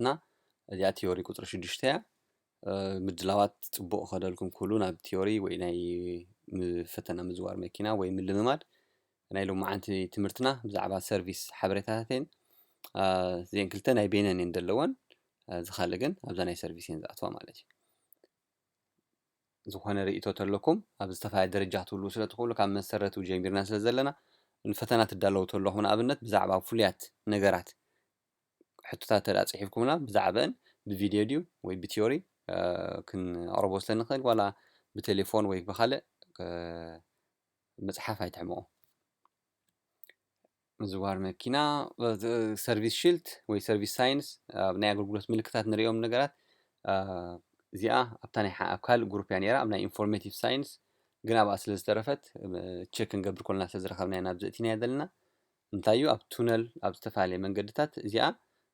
ና እዚኣ ቲዮሪ ቁፅሪ ሽዱሽተ እያ። ምድላዋት ፅቡቕ ከደልኩም ክህሉ ናብ ቲዮሪ ወይ ናይ ፈተና ምዝዋር መኪና ወይ ምልምማድ ናይ ሎማዓንቲ ትምህርትና ብዛዕባ ሰርቪስ ሓበሬታታት እየን። እዚአን ክልተ ናይ ቤነን እየን ዘለወን። እዚ ካልእ ግን ኣብዛ ናይ ሰርቪስ እየን ዝኣትዋ ማለት እዩ። ዝኾነ ርእቶ ተለኩም ኣብ ዝተፈላለየ ደረጃ ትህልዉ ስለ ትኽእሉ ካብ መሰረቱ ጀሚርና ስለ ዘለና ንፈተና ትዳለዉ ተለኹም ንኣብነት ብዛዕባ ፍሉያት ነገራት ሕቶታት ተዳ ፅሒፍኩምና ብዛዕባን ብቪድዮ ድዩ ወይ ብቲዮሪ ክንቕርቦ ስለ ንኽእል ዋላ ብቴሌፎን ወይ ብካልእ መፅሓፍ ኣይትሕምቑ። ምዝዋር መኪና፣ ሰርቪስ ሽልት ወይ ሰርቪስ ሳይንስ ኣብ ናይ ኣገልግሎት ምልክታት ንሪኦም ነገራት እዚኣ ኣብታ ናይ ኣብ ካልእ ግሩፕ እያ ነራ ኣብ ናይ ኢንፎርሜቲቭ ሳይንስ ግን ኣብኣ ስለ ዝተረፈት ቸክ ክንገብር ኮልና ስለ ዝረኸብና ኢና ኣብዚ እቲናያ ዘለና። እንታይ እዩ ኣብ ቱነል ኣብ ዝተፈላለየ መንገድታት እዚኣ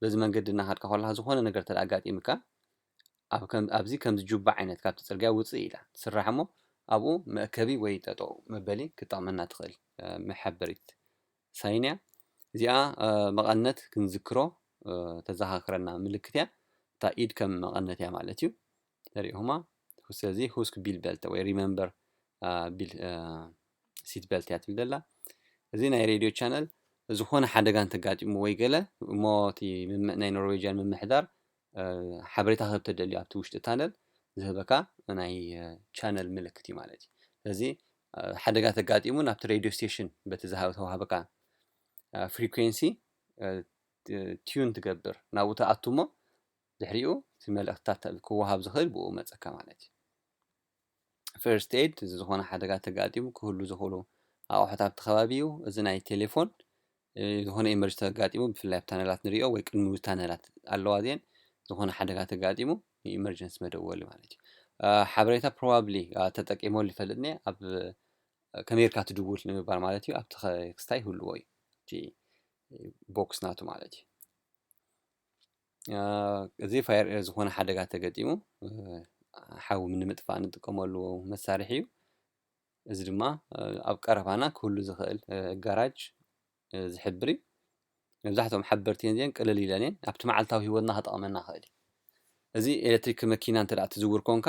በዚ መንገዲ እናኸድካ ኮላ ዝኾነ ነገር ተደ ኣጋጢምካ ኣብዚ ከምዚ ጁባ ዓይነት ካብቲ ፅርግያ ውፅእ ኢላ ትስራሕ እሞ ኣብኡ መእከቢ ወይ ጠጠው መበሊ ክትጠቕመና ትኽእል መሓበሪት ሳይን እያ። እዚኣ መቐነት ክንዝክሮ ተዘኻኽረና ምልክት እያ። እታ ኢድ ከም መቐነት እያ ማለት እዩ። ተሪእኹማ። ስለዚ ሁስክ ቢል ቤልት ወይ ሪመምበር ቢል ሲት ቤልት እያ ትብል ዘላ። እዚ ናይ ሬድዮ ቻነል ዝኾነ ሓደጋ እንተጋጢሙ ወይ ገለ እሞ እቲ ናይ ኖርዌጅያን ምምሕዳር ሓበሬታ ክህብ ተደልዩ ኣብቲ ውሽጢ ታነል ዝህበካ ናይ ቻነል ምልክት እዩ ማለት እዩ። ስለዚ ሓደጋ ተጋጢሙ ናብቲ ሬድዮ ስቴሽን በቲ ተዋህበካ ፍሪኩንሲ ቲዩን ትገብር ናብኡ ትኣቱ እሞ ድሕሪኡ እቲ መልእክትታት ክወሃብ ዝኽእል ብኡ መፀካ ማለት እዩ። ፈርስት ኤድ እዚ ዝኾነ ሓደጋ ተጋጢሙ ክህሉ ዝኽእሉ ኣቑሑት ኣብቲ ከባቢ እዩ። እዚ ናይ ቴሌፎን ዝኾነ ኤመርጅ ተጋጢሙ ብፍላይ ኣብ ታነላት ንሪኦ ወይ ቅድሚ ታነላት ኣለዋ እዚአን ዝኾነ ሓደጋ ተጋጢሙ ንኢመርጀንሲ መደወሊ ማለት እዩ። ሓበሬታ ፕሮባብሊ ተጠቂመሉ ይፈልጥኒ ኣብ ከመይ ጌርካ ትድውል ንምባል ማለት እዩ። ኣብቲ ክስታይ ይህልዎ እዩ እቲ ቦክስ ናቱ ማለት እዩ። እዚ ፋየር ዝኾነ ሓደጋ ተገጢሙ ሓዊ ንምጥፋእ ንጥቀመሉ መሳርሒ እዩ። እዚ ድማ ኣብ ቀረባና ክህሉ ዝኽእል ጋራጅ ዝሕብር እዩ። መብዛሕትኦም ሓበርቲ እየን እዚአን ቅልል ኢለን እየን ኣብቲ መዓልታዊ ህይወትና ክጠቕመና ክእል እዩ። እዚ ኤሌክትሪክ መኪና እንተ ትዝውር ኮንካ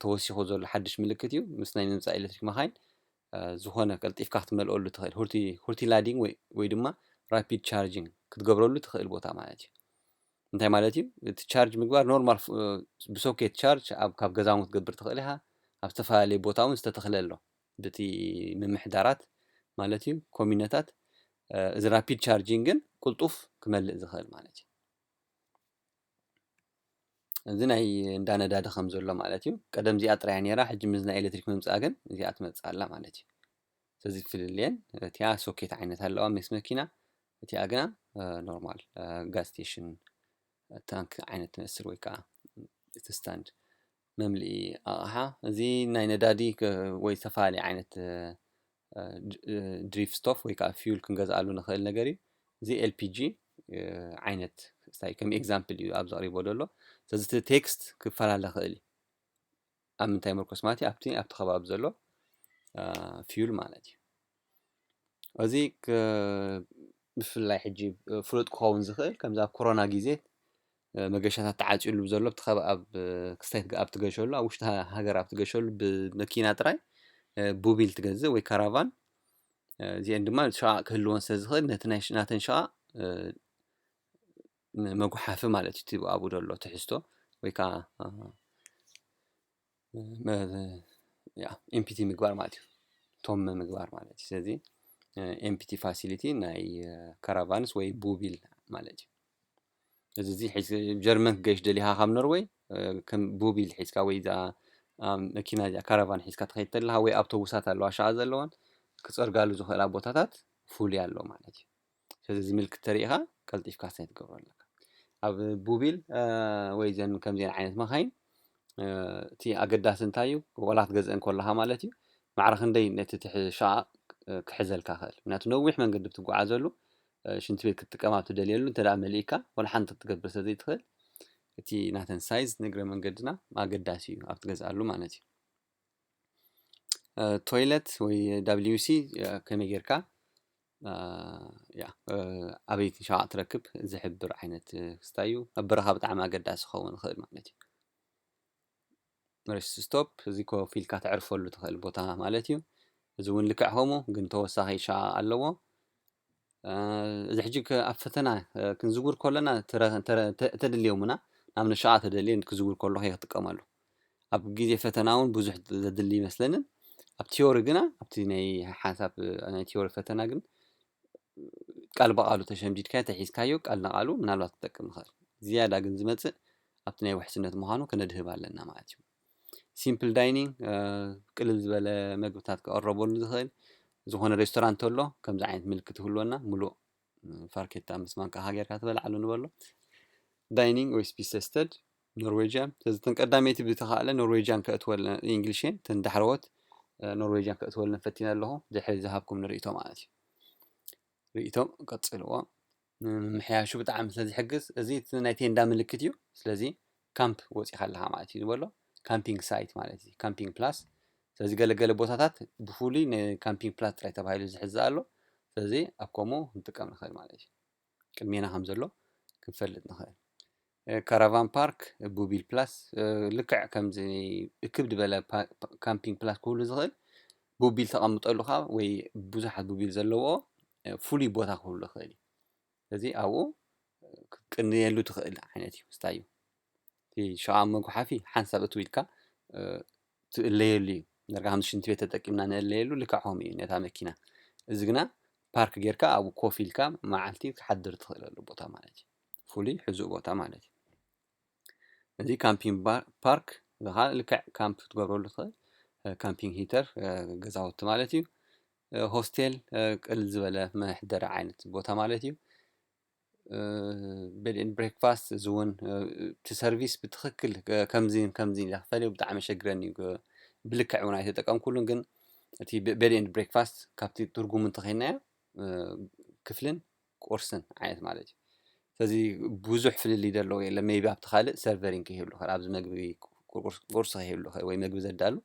ተወሲኹ ዘሎ ሓድሽ ምልክት እዩ። ምስ ናይ ምምፃእ ኤሌክትሪክ መኻይን ዝኾነ ቀልጢፍካ ክትመልኦሉ ትኽእል ሁርቲ ላዲንግ ወይ ድማ ራፒድ ቻርጂንግ ክትገብረሉ ትኽእል ቦታ ማለት እዩ። እንታይ ማለት እዩ? እቲ ቻርጅ ምግባር ኖርማል ብሶኬት ቻርጅ ኣብ ካብ ገዛውን ክትገብር ትኽእል ኢኻ። ኣብ ዝተፈላለየ ቦታ እውን ዝተተኽለ ኣሎ ብቲ ምምሕዳራት ማለት እዩ ኮሚነታት። እዚ ራፒድ ቻርጂንግ ግን ቅልጡፍ ክመልእ ዝኽእል ማለት እዩ። እዚ ናይ እንዳ ነዳዲ ከም ዘሎ ማለት እዩ። ቀደም እዚኣ ጥራያ ነራ፣ ሕጂ ምስ ናይ ኤሌክትሪክ ምምፃእ ግን እዚኣ ትመፅእ ኣላ ማለት እዩ። ስለዚ ፍልልየን እቲኣ ሶኬት ዓይነት ኣለዋ ምስ መኪና፣ እቲኣ ግና ኖርማል ጋዝ ስቴሽን ታንክ ዓይነት ትመስል ወይ ከዓ እቲ ስታንድ መምልኢ ኣቕሓ። እዚ ናይ ነዳዲ ወይ ዝተፈላለዩ ዓይነት ድሪፍ ስቶፍ ወይ ከዓ ፊውል ክንገዝኣሉ ንኽእል ነገር እዩ። እዚ ኤልፒጂ ዓይነት ስታይ ከም ኤግዛምፕል እዩ ኣብዚ ኣቕሪቦ ዘሎ። ስለዚ እቲ ቴክስት ክፈላለ ክእል እዩ። ኣብ ምንታይ ምርኮስ ማለት እዩ? ኣብቲ ኣብቲ ከባቢ ዘሎ ፊውል ማለት እዩ። እዚ ብፍላይ ሕጂ ፍሉጥ ክኸውን ዝኽእል ከምዚ ኣብ ኮሮና ግዜ መገሻታት ተዓፅዩሉ ዘሎ ኣብ ክስታይ ኣብ ትገሸሉ ኣብ ውሽጢ ሃገር ኣብ ትገሸሉ ብመኪና ጥራይ ቡቢል ትገዝእ ወይ ካራቫን እዚአን ድማ ሸቓቕ ክህልወን ስለ ዝኽእል ነቲ ናተን ሸቓቕ መጉሓፊ ማለት እዩ። ኣብኡ ዘሎ ትሕዝቶ ወይ ከዓ ኤምፒቲ ምግባር ማለት እዩ። ቶም ምግባር ማለት እዩ። ስለዚ ኤምፒቲ ፋሲሊቲ ናይ ካራቫንስ ወይ ቡቢል ማለት እዩ። እዚ እዚ ጀርመን ክገይሽ ደሊኻ ካብ ኖርወይ ከም ቡቢል ሒዝካ ወይ መኪና እዚኣ ካራቫን ሒዝካ ትኸይድ ተለኻ ወይ ኣውቶቡሳት ኣለዋ ሸቓ ዘለዋን ክፀርጋሉ ዝኽእላ ቦታታት ፍሉይ ኣሎ ማለት እዩ። ስለዚ እዚ ምልክት ተሪኢኻ ቀልጢፍካ ሳይ ትገብሮ ኣለካ። ኣብ ቡቢል ወይ ዘን ከምዚአን ዓይነት መኻይን እቲ ኣገዳሲ እንታይ እዩ? ወላ ክትገዝአን ከለኻ ማለት እዩ ማዕረ ክንደይ ነቲ ትሕሻ ክሕዘልካ ክእል ምክንያቱ ነዊሕ መንገዲ ብትጓዓዘሉ ሽንቲ ቤት ክትጥቀም ኣብ ትደልየሉ እንተ መሊእካ ወላ ሓንቲ ክትገብር ስለ ዘይትኽእል እቲ ናተን ሳይዝ ንግረ መንገድና ኣገዳሲ እዩ ኣብ ትገዝኣሉ ማለት እዩ። ቶይለት ወይ ዳብሊዩ ሲ ከመይ ጌርካ ያ ኣበይቲ ሸቓቕ ትረክብ ዝሕብር ዓይነት ክስታይ እዩ። ኣብ በረኻ ብጣዕሚ ኣገዳሲ ክኸውን ይኽእል ማለት እዩ። ሬስት ስቶፕ እዚ ኮፍ ኢልካ ተዕርፈሉ ትኽእል ቦታ ማለት እዩ። እዚ እውን ልክዕ ከምኡ ግን ተወሳኺ ሸቓቕ ኣለዎ። እዚ ሕጂ ኣብ ፈተና ክንዝውር ከለና ተደልዮምና ናብ ንሸቓቕ ተደልየ ክዝውር ከለኹ እየ ክጥቀመሉ። ኣብ ግዜ ፈተና እውን ብዙሕ ዘድሊ ይመስለንን። ኣብ ቲዮሪ ግና ኣብቲ ናይ ሓንሳብ ናይ ቲዮሪ ፈተና ግን ቃል ብቓሉ ተሸምዲድካዮ ተሒዝካዮ ቃል ንቓሉ ምናልባት ክጠቅም ይኽእል። ዝያዳ ግን ዝመጽእ ኣብቲ ናይ ውሕስነት ምዃኑ ክነድህብ ኣለና ማለት እዩ። ሲምፕል ዳይኒንግ ቅልል ዝበለ መግብታት ክቐረበሉ ዝኽእል ዝኾነ ሬስቶራንት ተሎ ከምዚ ዓይነት ምልክት ይህልወና። ሙሉእ ፋርኬታ ምስ ማንካ ሃገርካ ትበልዓሉ ንበሎ። ዳይኒንግ ወይ ስፒስ ስተድ ኖርዌጅያን። ስለዚ እተን ቀዳመይቲ ብተኻእለ ኖርዌጅያን ከእትወለን፣ ኢንግሊሽን እተን ዳሕረዎት ኖርዌጅያን ከእትወለን ፈቲነ ኣለኹ። ድሕሪ ዝሃብኩም ንርእይቶ ማለት እዩ። ርእይቶ ቀጽልዎ። ንምምሕያሹ ብጣዕሚ ስለ ዝሕግዝ፣ እዚ እቲ ናይ ቴንዳ ምልክት እዩ። ስለዚ ካምፕ ወጺኻ ኣለኻ ማለት እዩ ዝበሎ። ካምፒንግ ሳይት ማለት እዩ። ካምፒንግ ፕላስ። ስለዚ ገለገለ ቦታታት ብፍሉይ ንካምፒንግ ፕላስ ጥራይ ተባሂሉ ዝሕዝ ኣሎ። ስለዚ ኣብ ከምኡ ክንጥቀም ንኽእል ማለት እዩ። ቅድሜና ከም ዘሎ ክንፈልጥ ንኽእል። ካራቫን ፓርክ፣ ቡቢል ፕላስ፣ ልክዕ ከምዚ እክብ ዝበለ ካምፒንግ ፕላስ ክህሉ ዝኽእል ቡቢል ተቐምጠሉ ካብ ወይ ብዙሓት ቡቢል ዘለዎ ፍሉይ ቦታ ክህሉ ይኽእል እዩ። ስለዚ ኣብኡ ክትቅንየሉ ትኽእል ዓይነት እዩ። ስታይ እዩ። እቲ ሸቓቕ መጉሓፊ ሓንሳብ እትው ኢልካ ትእለየሉ እዩ። ዳርጋ ከም ሽንቲ ቤት ተጠቂምና ንእለየሉ ልክዕ ከምኡ እዩ ነታ መኪና። እዚ ግና ፓርክ ጌርካ ኣብኡ ኮፍ ኢልካ መዓልቲ ክትሓድር ትኽእለሉ ቦታ ማለት እዩ። ፍሉይ ሕዙእ ቦታ ማለት እዩ። እዚ ካምፒንግ ፓርክ እዚ ከዓ ልክዕ ካምፕ ክትገብረሉ ትኽእል። ካምፒንግ ሂተር ገዛውቲ ማለት እዩ። ሆስቴል ቅልል ዝበለ መሕደሪ ዓይነት ቦታ ማለት እዩ። ቤድ ኤንድ ብሬክፋስት እዚ እውን እቲ ሰርቪስ ብትኽክል ከምዚ ከምዚ ኢለ ክፈልዮ ብጣዕሚ ሸግረኒ እዩ። ብልክዕ እውን ኣይተጠቀምኩሉን፣ ግን እቲ ቤድ ኤንድ ብሬክፋስት ካብቲ ትርጉሙ እንተኸይናዮ ክፍልን ቁርስን ዓይነት ማለት እዩ። ስለዚ ብዙሕ ፍልልይ ዘለዎ የለን። ሜይቢ ኣብቲ ካልእ ሰርቨሪንግ ከይህሉ ይኽእል፣ ኣብዚ መግቢ ቁርሲ ከይህሉ ይኽእል ወይ መግቢ ዘዳሉ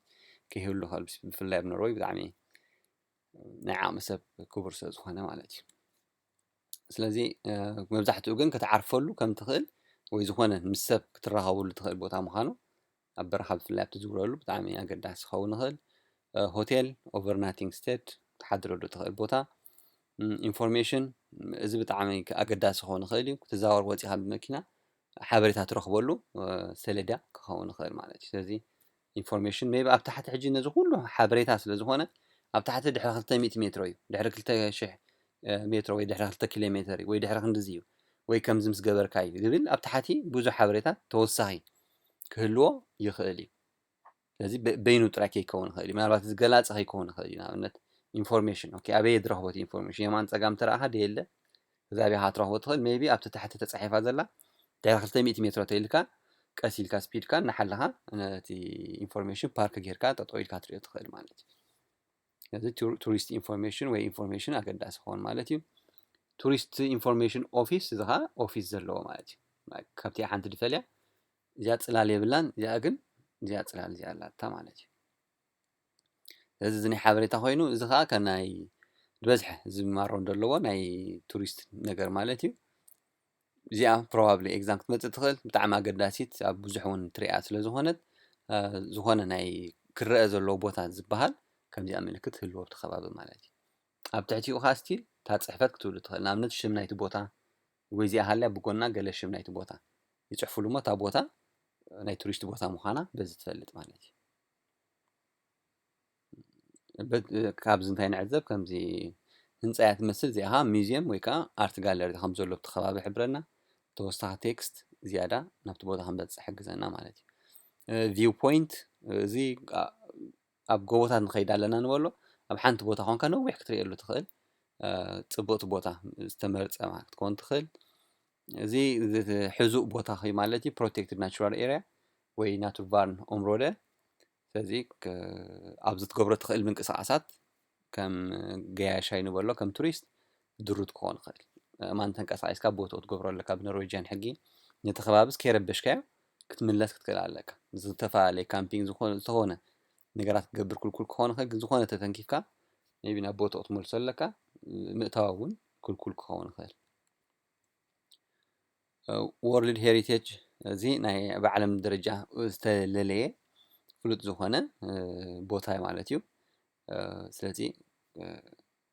ከይህሉ ይኽእል። ብፍላይ ኣብ ኖርወይ ብጣዕሚ ናይ ዓቕሚ ሰብ ክቡር ስለ ዝኾነ ማለት እዩ። ስለዚ መብዛሕትኡ ግን ክትዓርፈሉ ከም ትኽእል ወይ ዝኾነ ምስ ሰብ ክትራኸበሉ ትኽእል ቦታ ምዃኑ ኣብ በረኻ ብፍላይ ኣብ ትዝውረሉ ብጣዕሚ ኣገዳሲ ክኸውን ይኽእል። ሆቴል፣ ኦቨርናቲንግ ስቴድ ክትሓድረሉ ትኽእል ቦታ። ኢንፎርሜሽን፣ እዚ ብጣዕሚ ኣገዳሲ ክኸውን ይኽእል እዩ። ክትዛወር ወፂኻ ብመኪና ሓበሬታ ትረኽበሉ ሰሌዳ ክኸውን ይኽእል ማለት እዩ። ስለዚ ኢንፎርሜሽን ሜይቢ ኣብ ታሕቲ ሕጂ ነዚ ኩሉ ሓበሬታ ስለ ዝኾነ ኣብ ታሕቲ ድሕሪ ክልተ ሚእቲ ሜትሮ እዩ፣ ድሕሪ ክልተ ሽሕ ሜትሮ ወይ ድሕሪ ክልተ ኪሎ ሜትር ወይ ድሕሪ ክንድዚ እዩ ወይ ከምዚ ምስ ገበርካ እዩ ዝብል ኣብ ታሕቲ ብዙሕ ሓበሬታ ተወሳኺ ክህልዎ ይኽእል እዩ። ስለዚ በይኑ ጥራይ ከይከውን ይኽእል እዩ። ምናልባት እዚ ገላፂ ከይከውን ይኽእል እዩ። ንኣብነት ኢንፎርሜሽን፣ ኦኬ፣ ኣበየ ዝረኽቦ እቲ ኢንፎርሜሽን? የማን ፀጋም ተረኣኻ ደየለ? እዚ ኣበይ ኢኻ ትረኽቦ ትኽእል? ሜይቢ ኣብቲ ታሕቲ ተፃሒፋ ዘላ ድሕሪ ክልተ ሚእቲ ሜትሮ ተይልካ ቀስ ኢልካ ስፒድካ እናሓለኻ ነቲ ኢንፎርሜሽን ፓርክ ጌርካ ጠጠው ኢልካ ትሪኦ ትኽእል ማለት እዩ። ስለዚ ቱሪስት ኢንፎርሜሽን ወይ ኢንፎርሜሽን ኣገዳሲ ክኸውን ማለት እዩ። ቱሪስት ኢንፎርሜሽን ኦፊስ እዚ ኸዓ ኦፊስ ዘለዎ ማለት እዩ። ካብቲ ሓንቲ ድፈልያ እዚኣ ፅላል የብላን፣ እዚኣ ግን እዚኣ ፅላል እዚኣ ኣላታ ማለት እዩ። ስለዚ እዚ ናይ ሓበሬታ ኮይኑ እዚ ከዓ ከናይ ዝበዝሐ ዝማሮ ዘለዎ ናይ ቱሪስት ነገር ማለት እዩ። እዚኣ ፕሮባብሊ ኤግዛም ክትመፅእ ትኽእል፣ ብጣዕሚ ኣገዳሲት ኣብ ብዙሕ እውን ትሪኣ ስለ ዝኾነት ዝኾነ ናይ ክረአ ዘለዎ ቦታ ዝበሃል ከምዚኣ ምልክት ህልዎ ኣብቲ ከባቢ ማለት እዩ። ኣብ ትሕቲኡ ከዓ ስቲል እታ ፅሕፈት ክትብሉ ትኽእል። ንኣብነት ሽም ናይቲ ቦታ ወይ እዚኣ ሃልያ ብጎና ገለ ሽም ናይቲ ቦታ ይፅሕፉሉ እሞ እታ ቦታ ናይ ቱሪስት ቦታ ምዃና በዚ ትፈልጥ ማለት እዩ። ካብዚ እንታይ ንዕዘብ? ከምዚ ህንፃ እያ ትመስል። እዚኣ ከዓ ሚዚየም ወይ ከዓ ኣርት ጋለሪ ከም ዘሎ ኣብቲ ከባቢ ሕብረና። ተወሳኺ ቴክስት ዝያዳ ናብቲ ቦታ ከም በፅሕ ሕግዘና ማለት እዩ። ቪው ፖይንት፣ እዚ ኣብ ጎቦታት ንኸይድ ኣለና ንበሎ፣ ኣብ ሓንቲ ቦታ ኮንካ ነዊሕ ክትርእየሉ ትኽእል ፅብቕቲ ቦታ ዝተመርፀ ክትከውን ትኽእል። እዚ ሕዙእ ቦታ ማለት እዩ፣ ፕሮቴክትድ ናቹራል ኤሪያ ወይ ናቱርቫርን ኦምሮደ። ስለዚ ኣብዚ ትገብሮ ትኽእል ምንቅስቃሳት ከም ገያሻይ ንበሎ ከም ቱሪስት ድሩት ክኾን ይኽእል። እማን ተንቀሳቂስካ ቦትኡ ትገብሮ ኣለካ። ብኖርዌጅያን ሕጊ ነቲ ከባብስ ከይረበሽካዮ ክትምለስ ክትክእል ኣለካ። ዝተፈላለየ ካምፒንግ ዝኾነ ነገራት ክትገብር ክልኩል ክኾን ይኽእል፣ ግን ዝኾነ ተተንኪፍካ ቢ ናብ ቦትኡ ክትመልሶ ኣለካ። ምእታው እውን ክልኩል ክኸውን ይኽእል። World Heritage እዚ ናይ ብዓለም ደረጃ ዝተለለየ ፍሉጥ ዝኾነ ቦታ ማለት እዩ። ስለዚ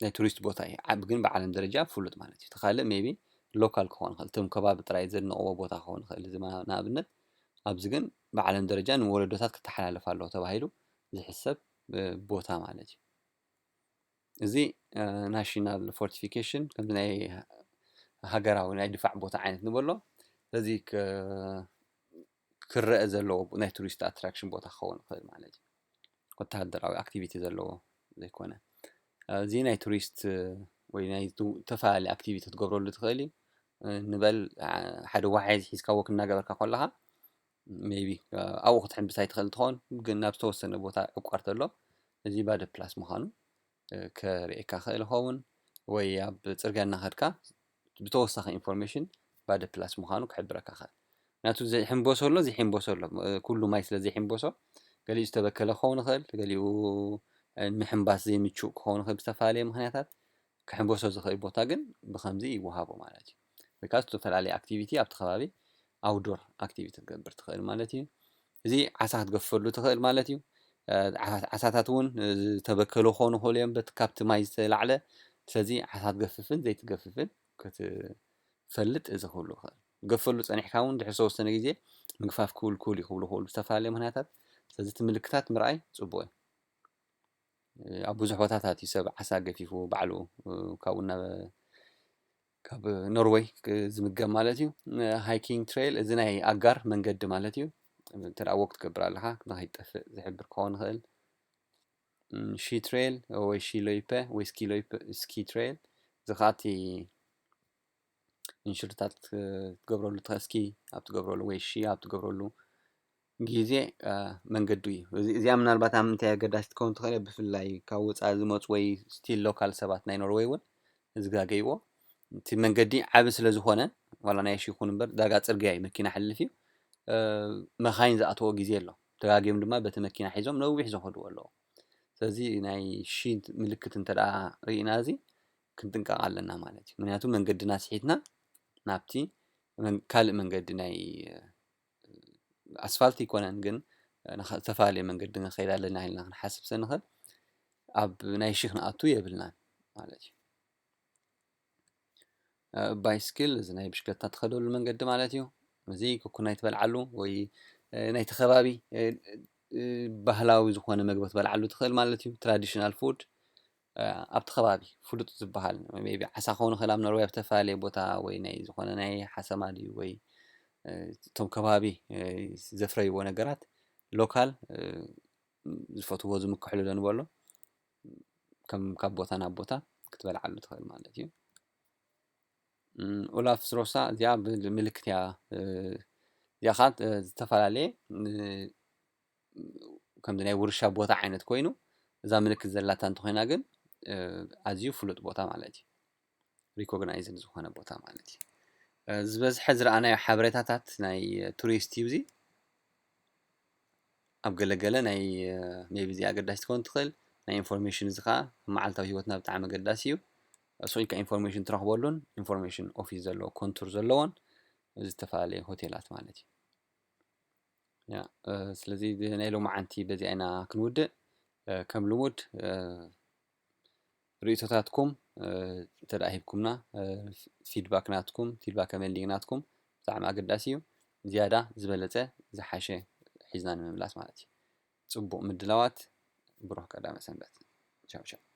ናይ ቱሪስት ቦታ እዩ፣ ዓብ ግን ብዓለም ደረጃ ፍሉጥ ማለት እዩ። ተኻልእ maybe local ክኾን ይኽእል፣ እቶም ከባቢ ጥራይ ዘድንቕዎ ቦታ ክኸውን ይኽእል። እዚ ንኣብነት ኣብዚ ግን ብዓለም ደረጃ ንወለዶታት ክተሓላለፍ ኣለዎ ተባሂሉ ዝሕሰብ ቦታ ማለት እዩ። እዚ ናሽናል ፎርቲፊኬሽን ከምዚ ናይ ሃገራዊ ናይ ድፋዕ ቦታ ዓይነት ንበሎ። ስለዚ ክረአ ዘለዎ ናይ ቱሪስት ኣትራክሽን ቦታ ክኸውን ይኽእል ማለት እዩ። ወታሃደራዊ ኣክቲቪቲ ዘለዎ ዘይኮነ፣ እዚ ናይ ቱሪስት ወይ ናይ ዝተፈላለዩ ኣክቲቪቲ ክትገብረሉ ትኽእል እዩ። ንበል ሓደ ዋሕዚ ሒዝካ ወክ እናገበርካ ከለኻ maybe ኣብኡ ክትሕንብስ ኣይትኽእል ትኸውን፣ ግን ናብ ዝተወሰነ ቦታ ዕቋር ተሎ እዚ ባደ ፕላስ ምዃኑ ከርእየካ ክእል ይኸውን፣ ወይ ኣብ ፅርግያ እናኸድካ ብተወሳኺ ኢንፎርሜሽን ባደ ፕላስ ምዃኑ ክሕብረካ ክእል። ናቱ ዘይሕንበሶ ኣሎ፣ ዘይሕንበሶ ኣሎ። ኩሉ ማይ ስለ ዘይሕንበሶ ገሊኡ ዝተበከለ ክኸውን ይኽእል፣ ገሊኡ ንምሕንባስ ዘይምቹእ ክኸውን ይኽእል ብዝተፈላለየ ምኽንያታት። ክሕንበሶ ዝኽእል ቦታ ግን ብኸምዚ ይወሃቦ ማለት እዩ። ወይ ከዓ ዝተፈላለዩ ኣክቲቪቲ ኣብቲ ከባቢ ኣውዶር ኣክቲቪቲ ክትገብር ትኽእል ማለት እዩ። እዚ ዓሳ ክትገፈሉ ትኽእል ማለት እዩ። ዓሳታት እውን ዝተበከሉ ክኾኑ ይኽእሉ እዮም በቲ ካብቲ ማይ ዝተላዕለ። ስለዚ ዓሳ ትገፍፍን ዘይትገፍፍን ክትፈልጥ እዚ ክህሉ ይኽእል። ገፈሉ ጸኒሕካ እውን ድሕሪ ዝተወሰነ ግዜ ምግፋፍ ክውልኩል እዩ ክብሉ ክእሉ ዝተፈላለዩ ምኽንያታት። ስለዚ እቲ ምልክታት ምርኣይ ጽቡቕ እዩ። ኣብ ብዙሕ ቦታታት እዩ ሰብ ዓሳ ገፊፉ ባዕሉ ካብኡ ናብ ካብ ኖርወይ ዝምገብ ማለት እዩ። ሃይኪንግ ትሬል እዚ ናይ ኣጋር መንገዲ ማለት እዩ። እንተ ወክ ትገብር ኣለኻ ንኸይትጠፍእ ዝሕብር ክኸውን ይኽእል። ሺ ትሬል ወይ ሺ ሎይፐ ወይ ስኪ ሎይፐ ስኪ ትሬል እዚ ከዓ እቲ ኢንሹርታት ክትገብረሉ ትኸ- እስኪ ኣብ ትገብረሉ ወይ ሺ ኣብ ትገብረሉ ግዜ መንገዱ እዩ። እዚኣ ምናልባት ኣብ ምንታይ ኣገዳሲ ትከውን ትኽእል ብፍላይ ካብ ወፃኢ ዝመፁ ወይ ስቲል ሎካል ሰባት ናይ ኖርወይ እውን ዝጋገይዎ እቲ መንገዲ ዓብ ስለ ዝኾነ ዋላ ናይ ሺ ይኹን እምበር ዳርጋ ፅርግያ እዩ መኪና ሕልፍ እዩ። መኻይን ዝኣተዎ ግዜ ኣሎ ተጋግዮም ድማ በቲ መኪና ሒዞም ነዊሕ ዝኸድዎ ኣለዎ። ስለዚ ናይ ሺ ምልክት እንተ ርኢና እዚ ክንጥንቀቕ ኣለና ማለት እዩ። ምክንያቱ መንገድና ስሒትና ናብቲ ካልእ መንገዲ ናይ ኣስፋልት ይኮነን ግን ዝተፈላለየ መንገዲ ንኸይድ ኣለና ኢልና ክንሓስብ ስለ ንኽእል ኣብ ናይ ሺ ክንኣቱ የብልናን ማለት እዩ። ባይስክል እዚ ናይ ብሽክለታ ትኸደሉ መንገዲ ማለት እዩ። እዚ ኩኩናይ ትበልዓሉ ወይ ናይቲ ከባቢ ባህላዊ ዝኾነ መግቢ ትበልዓሉ ትኽእል ማለት እዩ። ትራዲሽናል ፉድ ኣብቲ ከባቢ ፍሉጥ ዝበሃል ቢ ዓሳ ክኸውን ይኽእል ኣብ ኖርወይ ኣብ ዝተፈላለየ ቦታ ወይ ናይ ዝኾነ ናይ ሓሰማ ድዩ ወይ እቶም ከባቢ ዘፍረይዎ ነገራት ሎካል ዝፈትዎ ዝምክሕሉ ዶ ንበሎ ከም ካብ ቦታ ናብ ቦታ ክትበልዓሉ ትኽእል ማለት እዩ። ኡላፍ ስሮሳ እዚኣ ምልክት እያ። እዚኣ ከዓ ዝተፈላለየ ከምዚ ናይ ውርሻ ቦታ ዓይነት ኮይኑ እዛ ምልክት ዘላታ እንተኮይና ግን ኣዝዩ ፍሉጥ ቦታ ማለት እዩ። ሪኮግናይዝድ ዝኾነ ቦታ ማለት እዩ። ዝበዝሐ ዝረኣናዮ ሓበሬታታት ናይ ቱሪስት እዩ እዚ። ኣብ ገለገለ ናይ maybe እዚ ኣገዳሲ ትኸውን ትኽእል ናይ ኢንፎርሜሽን እዚ ከዓ መዓልታዊ ህይወትና ብጣዕሚ ኣገዳሲ እዩ። ስቕ ኢልካ ኢንፎርሜሽን ትረኽበሉን ኢንፎርሜሽን ኦፊስ ዘለዎ ኮንቱር ዘለዎን ዝተፈላለዩ ሆቴላት ማለት እዩ። ስለዚ ናይ ሎማዓንቲ በዚኣ ኢና ክንውድእ። ከም ልሙድ ርእቶታትኩም እንተ ሂብኩምና ፊድባክ ናትኩም ፊድባክ ከመንዲንግ ናትኩም ብጣዕሚ ኣገዳሲ እዩ። ዝያዳ ዝበለፀ ዝሓሸ ሒዝና ንምምላስ ማለት እዩ። ፅቡቕ ምድላዋት። ብሩህ ቀዳመ ሰንበት። ቻው ቻው።